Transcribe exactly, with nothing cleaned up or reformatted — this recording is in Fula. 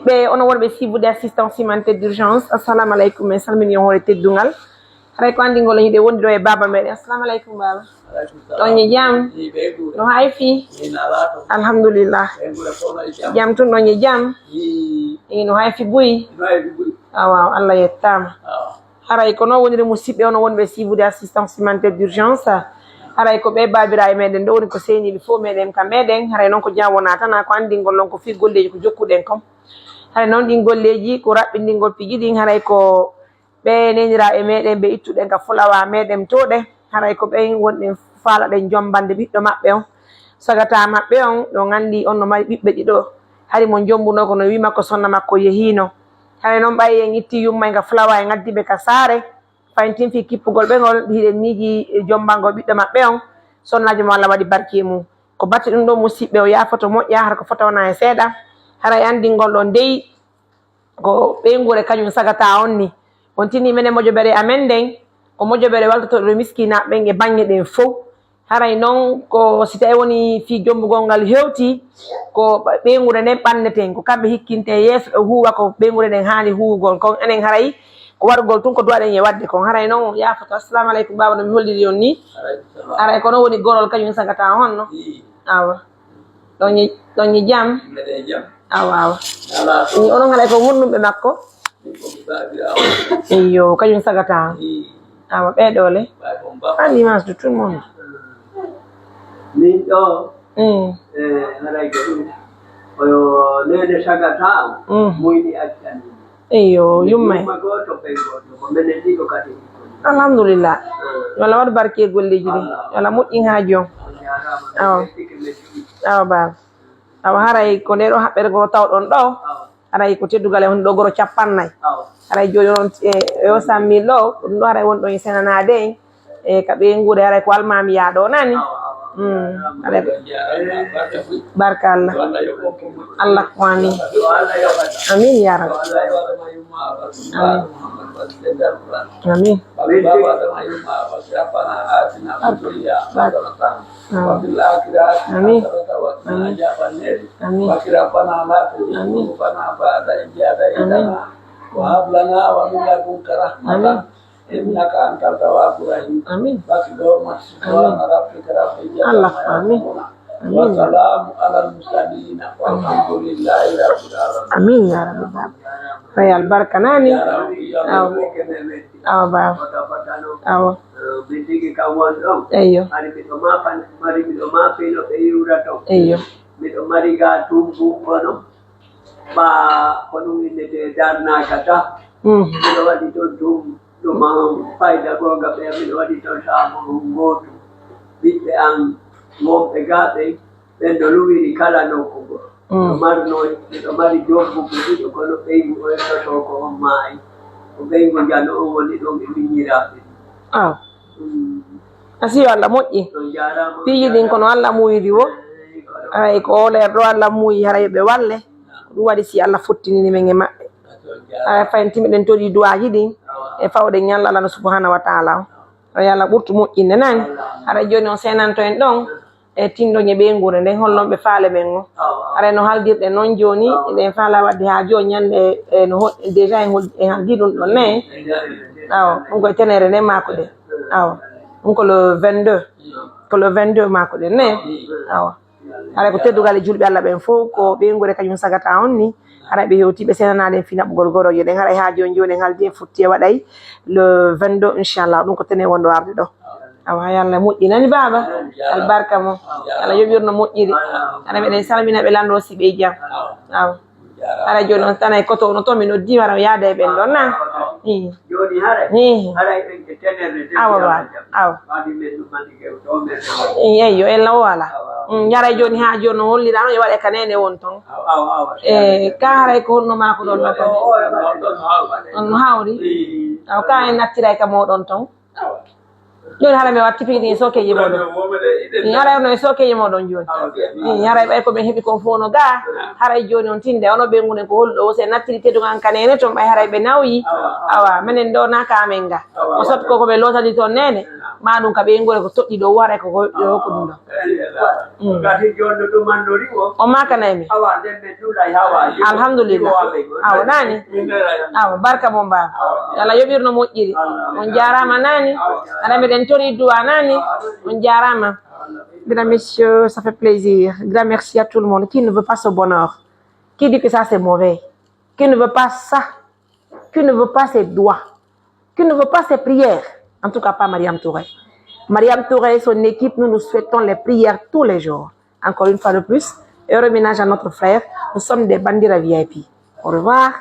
Ɓe onon wonɓe siibude assistance humanitaire d'urgence, assalamu aleykum, en salmini on hoore teddungal. Haray ko anndingol on hiɗen wondi ɗo e baaba meɗen. Assalamu aleykum, baaba. Ɗon e jam? No hay fii? Alhamdulillah. Jam tun, ɗon e jam? Ino hay fii buy? Awa, Allah yettaama. Haray ko noon woniri, musiɓɓe, onon wonɓe siibude assistance humanitaire d'urgence. Haray ko ɓe baabiraaɓe meɗen ɗo woni ko seniiɓe fof meɗen ka meɗen. Haray noon ko jam wonaa tan, ko anndingol on ko fii golleeji ko jokkuɗen kon. Haray noon ɗin golleeji ko raɓɓinɗingol piiji ɗin. Haray ko ɓe neeniraaɓe meɗen ɓe ittuɗen ka fulawa meɗen tooɗe. Haray ko ɓen wonɗen faalaɗen jommbande ɓiɗɗo maɓɓe on. Sagata maɓɓe on, ɗon anndi on no mari ɓiɓɓe ɗiɗo. Hari mo jommbunoo ko no wii makko sonna makko yehiino. Haray noon ɓay en itti yumma en ka fulawa en addi ɓe ka saare. Fayin tin fii kippugol ɓe ngol, hiɗen miiji jommbangol ɓiɗɗo maɓɓe on. Sonnaajo mo Allah waɗi barke mum. Ko batte ɗum ɗoo musiɓɓe o yaafoto moƴƴa, hara ko fota wonaa e seeɗa. Haray anndingol ɗon dey ko ɓeynguure kañum sagata on ni. On tini menen mojobere amen nden, ko mojobere waltotooɗo miskinaaɓe ɓen e baŋŋe ɗen fow. Haray noon ko si tawi woni fii jommbugol ngal hewti, ko ɓeynguure nden ɓanneten, ko kamɓe hikkinte yeeso ɓe huuwa ko ɓeynguure nden haani huuwugol kon. Enen haray ko waɗugol tun ko duwaɗen e waɗde kon. Haray noon on yaafoto. Assalamu aleykum, baaba, no mi holliri on ni. Haray ko noon woni gorol kañum sagata honno? Awa. Ɗon e, ɗon e jam? Awa, awa. Ni onon haɗa ko wonnumɓe makko? Eyyo, kañum sagata. Awa, ɓee ɗoo le? An image de tout le monde. Min ɗo, mm, eh, haray ko ɗum. Oyo neene sagata, mm, muyni accani. Eyyo, yumma. Yumma gooto, ɓe gooto. Ko menen ɗiɗo kadi. Alhamdulillah. Mm. Yo Allah waɗu barke e golleeji ɗin. Allah. Yo Allah moƴƴin haaju on. Allah jaaraama. Awa. Min ɓe tigi men ɗiɗi. Awa, baaba. Awa, haray ko ndee ɗoo haɓɓere ngo tawɗon ɗoo. Awa. Haray ko teddungal e woni ɗoo goro cappannayi. Awa. Haray jooni on, e, e o sammi ɗoo, ɗum ɗoo haray woni ɗon e senanaade en. E ka ɓeynguure haray ko almaami yaa ɗoo nani. Awa, awa. Mm. Haray ko barka Allah. Allah ko amin. Amin yaa rabbi. Amin. Amin. Barka. Barka. Amin. Amin. Amin. Amin. Amin. Amin. Allah, amin. Amin. Amin. Amin, yaa rabbi, baaba. Fay albarka nani. Awa. Awa, baaba. Awa. Eyyo. Eyyo. Miɗo mari ga tumbu kono. Ɓa ko ɗum innetee darnaaka ta. Mm. Miɗo waɗi toon ɗum, ɗum am fayda goonga ɓe, miɗo waɗi toon saaburu ngootu. Ɓiɓɓe am wonɓe gaa ɓen, ɓen no luwiri kala nokku ngo. Mm. Miɗo marno, miɗo mari jombugu ɗiɗo, kono ɓeyngu oyo soso ko on maayi. Ko ɓeyngu njano on woni ɗon e miñiraaɓe. Aw. Mm. Asi yo Allah moƴƴi. On jaaraama. Piiji ɗin kono Allah muuyiri wo. Eey, kono. Ay, ko o leer ɗo Allah muuyi, hara yo ɓe walle. Ko ɗum waɗi si Allah fottinini men e maɓɓe. Hara fayin timi ɗen toɗi duwaaji ɗin e fawɗen ñalla Allah no subhanahu wa taala o. Yo Allah ɓurtu moƴƴinde nani. Hara jooni on seenanto en ɗon e tinndon e ɓeynguure nden, holno ɓe faale men o. Hara no haldirɗen noon jooni, eɗen faala waɗde haa jooni ñannde e no ho-, déjà en hol-, en haldi ɗum ɗon ne. Awa, ɗum koye tenere nden maako ɗen. Awa, ɗum ko le vingt-deux. Ko le vingt-deux maako ɗen ne. Awa. Haray ko teddugal e julɓe Allah ɓen fof, ko ɓeynguure kañum sagata on ni. Haray ɓe hewti ɓe senanaɗen fii naɓugol gorooje ɗen. Haray haa jooni jooni en haldi en futti e waɗay le vingt-deux, inchallah. Ɗum ko tene wonɗo arde ɗo. Awa, yo Allah moƴƴinani baaba. Albarka mo. Allah yoɓirno moƴƴiri. Haray meɗen salmina ɓe lanndo si ɓe jam. Awa. Hara jooni on tanay koto no to mi noddi wara yaada e ɓen ɗon na. Ii. Jooni haray, ii, haray ɓen e tenere de. Awa, awa. Ɓaadi men ɗum mandi ke to men. Ii, eyyo, en law wala. Awa, awa. Mm, yaray jooni haa jooni no holliraano e waɗe ka nene won ton. Awa, awa, awa. E ka haray ko honno maa ko ɗon na ton? On no hawri? Ii. Awa ka en nattiray ka moɗon ton. Awa. Jooni hara mi watti piɗi en sokeji moɗon. En haray no e sokeji moɗon jooni. En haray ɓay ko ɓen heɓi kon fof no ga. Haray jooni on tinde ono ɓe ngunen ko holɗo o se nattiri tedugan kanene ton ɓay haray ɓe nawyi. Awa menen ɗo naka amen ga. O sot ko ko ɓe lotani ton nene. Ma ɗum ka ɓe ngure ko toɗɗi ɗo waray ko ko ɗo ko ɗum ɗo. O makanay mi. Alhamdulillah. Awa nani. Awa barka mo mba. Yalla yoɓirno moƴƴiri. On jarama nani. Ana meɗen tori duwa nani. On jarama. Mesdames, messieurs, ça fait plaisir. Grand merci à tout le monde qui ne veut pas ce bonheur, qui dit que ça c'est mauvais, qui ne veut pas ça, qui ne veut pas ses doigts, qui ne veut pas ses prières. En tout cas, pas Mariam Touré. Mariam Touré et son équipe, nous nous souhaitons les prières tous les jours. Encore une fois de plus, heureux ménage à notre frère. Nous sommes des bandits à V I P. Au revoir.